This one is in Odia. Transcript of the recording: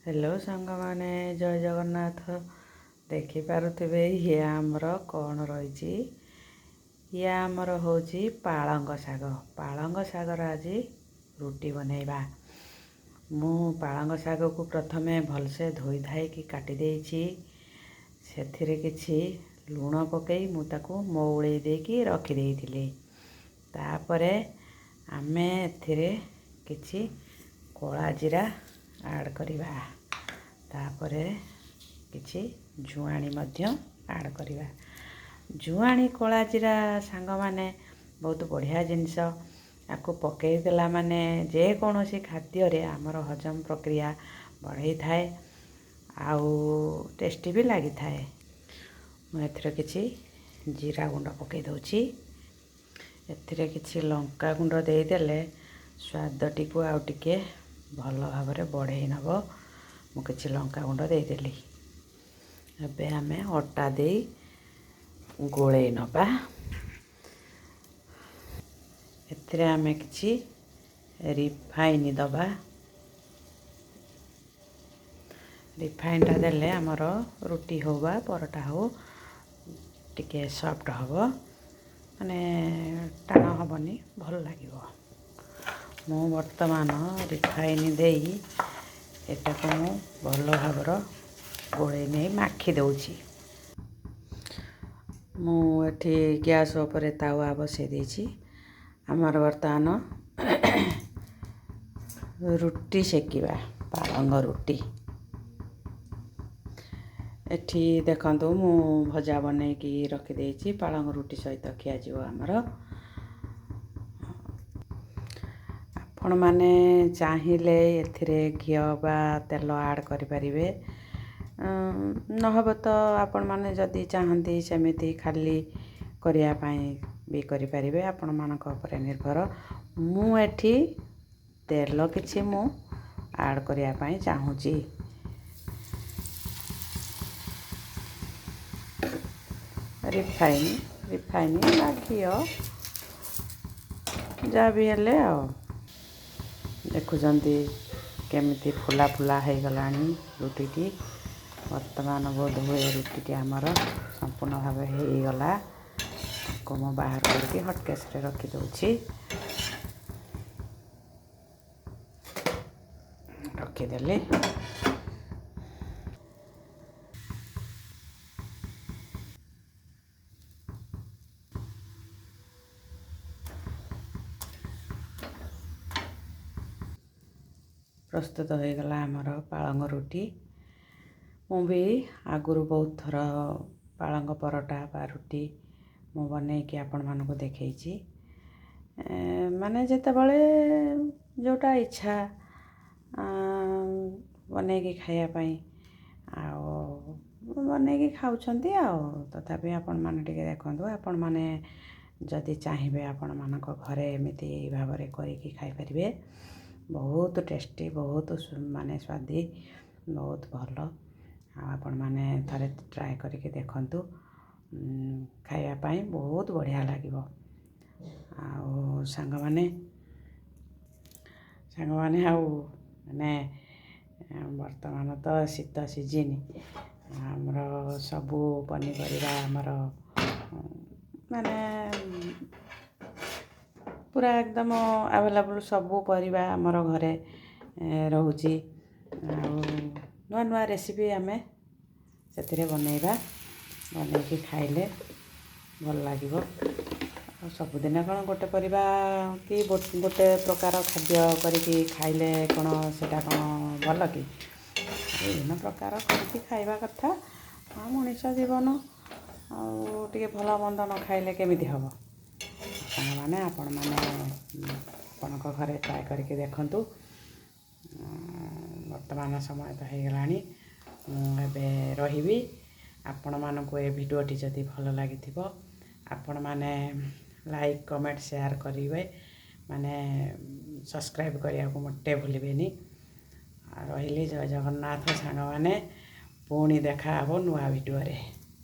ହ୍ୟାଲୋ ସାଙ୍ଗମାନେ, ଜୟ ଜଗନ୍ନାଥ। ଦେଖିପାରୁଥିବେ ଇଏ ଆମର କ'ଣ ରହିଛି? ଇଏ ଆମର ହେଉଛି ପାଳଙ୍ଗ ଶାଗ। ପାଳଙ୍ଗ ଶାଗର ଆଜି ରୁଟି ବନେଇବା। ମୁଁ ପାଳଙ୍ଗ ଶାଗକୁ ପ୍ରଥମେ ଭଲସେ ଧୋଇ ଧାଇକି କାଟି ଦେଇଛି। ସେଥିରେ କିଛି ଲୁଣ ପକାଇ ମୁଁ ତାକୁ ମଉଳେଇ ଦେଇକି ରଖିଦେଇଥିଲି। ତାପରେ ଆମେ ଏଥିରେ କିଛି କଳା ଜିରା ଆଡ଼୍ କରିବା, ତାପରେ କିଛି ଜୁଆଣି ମଧ୍ୟ ଆଡ଼୍ କରିବା। ଜୁଆଣି, କଳା ଜିରା ସାଙ୍ଗମାନେ ବହୁତ ବଢ଼ିଆ ଜିନିଷ। ଆକୁ ପକାଇ ଦେଲା ମାନେ ଯେକୌଣସି ଖାଦ୍ୟରେ ଆମର ହଜମ ପ୍ରକ୍ରିୟା ବଢ଼େଇଥାଏ ଆଉ ଟେଷ୍ଟି ବି ଲାଗିଥାଏ। ମୁଁ ଏଥିରେ କିଛି ଜିରା ଗୁଣ୍ଡ ପକାଇ ଦେଉଛି। ଏଥିରେ କିଛି ଲଙ୍କା ଗୁଣ୍ଡ ଦେଇଦେଲେ ସ୍ୱାଦଟିକୁ ଆଉ ଟିକେ ଭଲ ଭାବରେ ବଢ଼େଇ ନେବ। ମୁଁ କିଛି ଲଙ୍କା ଗୁଣ୍ଡ ଦେଇଦେଲି। ଏବେ ଆମେ ଅଟା ଦେଇ ଗୋଳେଇ ନେବା। ଏଥିରେ ଆମେ କିଛି ରିଫାଇନ୍ ଦେବା। ରିଫାଇନ୍ଟା ଦେଲେ ଆମର ରୁଟି ହେଉ ବା ପରଟା ହେଉ ଟିକେ ସଫ୍ଟ ହେବ, ମାନେ ଟାଣ ହେବନି, ଭଲ ଲାଗିବ। ମୁଁ ବର୍ତ୍ତମାନ ରିଫାଇନ୍ ଦେଇ ଏଟାକୁ ମୁଁ ଭଲ ଭାବରେ ଗୋଳେଇ ନେଇ ମାଖି ଦେଉଛି। ମୁଁ ଏଠି ଗ୍ୟାସ୍ ଉପରେ ତାୱା ବସାଇ ଦେଇଛି। ଆମର ବର୍ତ୍ତମାନ ରୁଟି ସେକିବା, ପାଳଙ୍ଗ ରୁଟି। ଏଠି ଦେଖନ୍ତୁ, ମୁଁ ଭଜା ବନେଇକି ରଖିଦେଇଛି। ପାଳଙ୍ଗ ରୁଟି ସହିତ ଖିଆଯିବ ଆମର। ଆପଣମାନେ ଚାହିଁଲେ ଏଥିରେ ଘିଅ ବା ତେଲ ଆଡ଼୍ କରିପାରିବେ। ନହେବ ତ ଆପଣମାନେ ଯଦି ଚାହାନ୍ତି ସେମିତି ଖାଲି କରିବା ପାଇଁ ବି କରିପାରିବେ, ଆପଣମାନଙ୍କ ଉପରେ ନିର୍ଭର। ମୁଁ ଏଠି ତେଲ କିଛି ମୁଁ ଆଡ଼୍ କରିବା ପାଇଁ ଚାହୁଁଛି। ରିଫାଇନ୍ ବା ଘିଅ ଯାହା ବି ହେଲେ। ଆଉ ଦେଖୁଛନ୍ତି କେମିତି ଫୁଲା ଫୁଲା ହେଇଗଲାଣି ରୁଟିଟି। ବର୍ତ୍ତମାନ ବୋଧ ହୁଏ ରୁଟିଟି ଆମର ସମ୍ପୂର୍ଣ୍ଣ ଭାବେ ହେଇଗଲା। ତାକୁ ମୁଁ ବାହାର କରିକି ହଟକେସ୍ରେ ରଖିଦେଉଛି, ରଖିଦେଲି। ପ୍ରସ୍ତୁତ ହୋଇଗଲା ଆମର ପାଳଙ୍ଗ ରୁଟି। ମୁଁ ବି ଆଗରୁ ବହୁତ ଥର ପାଳଙ୍ଗ ପରଟା ବା ରୁଟି ମୁଁ ବନେଇକି ଆପଣମାନଙ୍କୁ ଦେଖେଇଛି। ମାନେ ଯେତେବେଳେ ଯେଉଁଟା ଇଚ୍ଛା ବନେଇକି ଖାଇବା ପାଇଁ ଆଉ ବନେଇକି ଖାଉଛନ୍ତି। ଆଉ ତଥାପି ଆପଣମାନେ ଟିକେ ଦେଖନ୍ତୁ। ଆପଣମାନେ ଯଦି ଚାହିଁବେ ଆପଣମାନଙ୍କ ଘରେ ଏମିତି ଭାବରେ କରିକି ଖାଇପାରିବେ। ବହୁତ ଟେଷ୍ଟି, ବହୁତ ମାନେ ସ୍ୱାଦି, ବହୁତ ଭଲ। ଆଉ ଆପଣମାନେ ଥରେ ଟ୍ରାଏ କରିକି ଦେଖନ୍ତୁ, ଖାଇବା ପାଇଁ ବହୁତ ବଢ଼ିଆ ଲାଗିବ। ଆଉ ସାଙ୍ଗମାନେ, ଆଉ ମାନେ ବର୍ତ୍ତମାନ ତ ଶୀତ ସିଜିନ୍, ଆମର ସବୁ ପନିପରିବା ଆମର ମାନେ ପୁରା ଏକଦମ ଆଭେଲେବୁଲ୍, ସବୁ ପରିବା ଆମର ଘରେ ରହୁଛି। ଆଉ ନୂଆ ନୂଆ ରେସିପି ଆମେ ସେଥିରେ ବନେଇବା, ବନେଇକି ଖାଇଲେ ଭଲ ଲାଗିବ। ଆଉ ସବୁଦିନ କ'ଣ ଗୋଟେ ପରିବା କି ଗୋଟେ ପ୍ରକାର ଖାଦ୍ୟ କରିକି ଖାଇଲେ କ'ଣ ସେଇଟା କ'ଣ ଭଲ କି? ବିଭିନ୍ନ ପ୍ରକାର କରିକି ଖାଇବା କଥା। ଆଉ ମଣିଷ ଜୀବନ, ଆଉ ଟିକେ ଭଲ ମନ୍ଦ ନ ଖାଇଲେ କେମିତି ହେବ? ସାଙ୍ଗମାନେ, ଆପଣମାନେ ଆପଣଙ୍କ ଘରେ ଟ୍ରାଏ କରିକି ଦେଖନ୍ତୁ। ବର୍ତ୍ତମାନ ସମୟ ତ ହେଇଗଲାଣି, ମୁଁ ଏବେ ରହିବି। ଆପଣମାନଙ୍କୁ ଏ ଭିଡ଼ିଓଟି ଯଦି ଭଲ ଲାଗିଥିବ, ଆପଣମାନେ ଲାଇକ୍, କମେଣ୍ଟ, ସେୟାର କରିବେ, ମାନେ ସବସ୍କ୍ରାଇବ୍ କରିବାକୁ ମୋଟେ ଭୁଲିବେନି। ଆଉ ରହିଲି, ଜୟ ଜଗନ୍ନାଥ ସାଙ୍ଗମାନେ। ପୁଣି ଦେଖା ହେବ ନୂଆ ଭିଡ଼ିଓରେ।